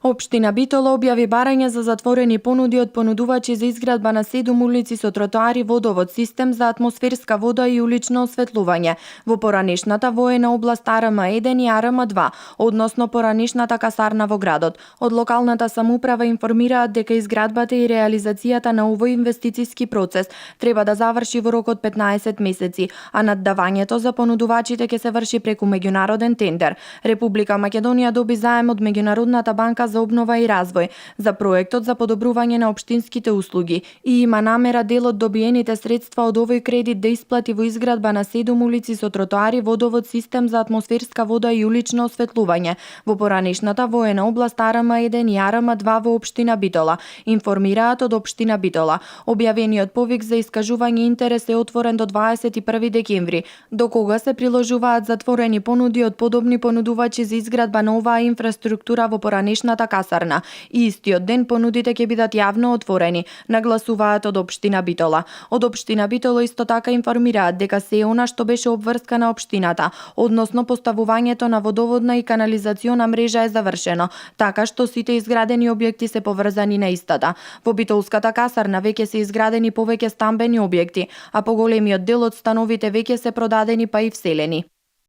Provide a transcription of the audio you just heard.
Општина Битола објави барање за затворени понуди од понудувачи за изградба на 7 улици со тротоари, водовод, систем за атмосферска вода и улично осветлување во поранешната воена област АРМ-1 и АРМ-2, односно поранешната касарна во градот. Од локалната самоуправа информираат дека изградбата и реализацијата на овој инвестициски процес треба да заврши во рок од 15 месеци, а наддавањето за понудувачите ќе се врши преку меѓународен тендер. Република Македонија доби заем од Меѓународната банка за обнова и развој за проектот за подобрување на општинските услуги и има намера дел од добиените средства од овој кредит да исплати во изградба на 7 улици со тротоари, водовод, систем за атмосферска вода и улично осветлување во поранешната воена област АРМ-1 и АРМ-2 во општина Битола, информираат од општина Битола. Објавениот повик за искажување интерес е отворен до 21 декември, до кога се приложуваат затворени понуди од подобни понудувачи за изградба на оваа инфраструктура во поранешната касарна и истиот ден понудите ќе бидат јавно отворени, нагласуваат од општина Битола. Од општина Битола исто така информираат дека се она што беше обврскана општината, односно поставувањето на водоводна и канализациона мрежа е завршено, така што сите изградени објекти се поврзани на истата. Во Битолската касарна веќе се изградени повеќе стамбени објекти, а поголемиот дел од становите веќе се продадени па и вселени.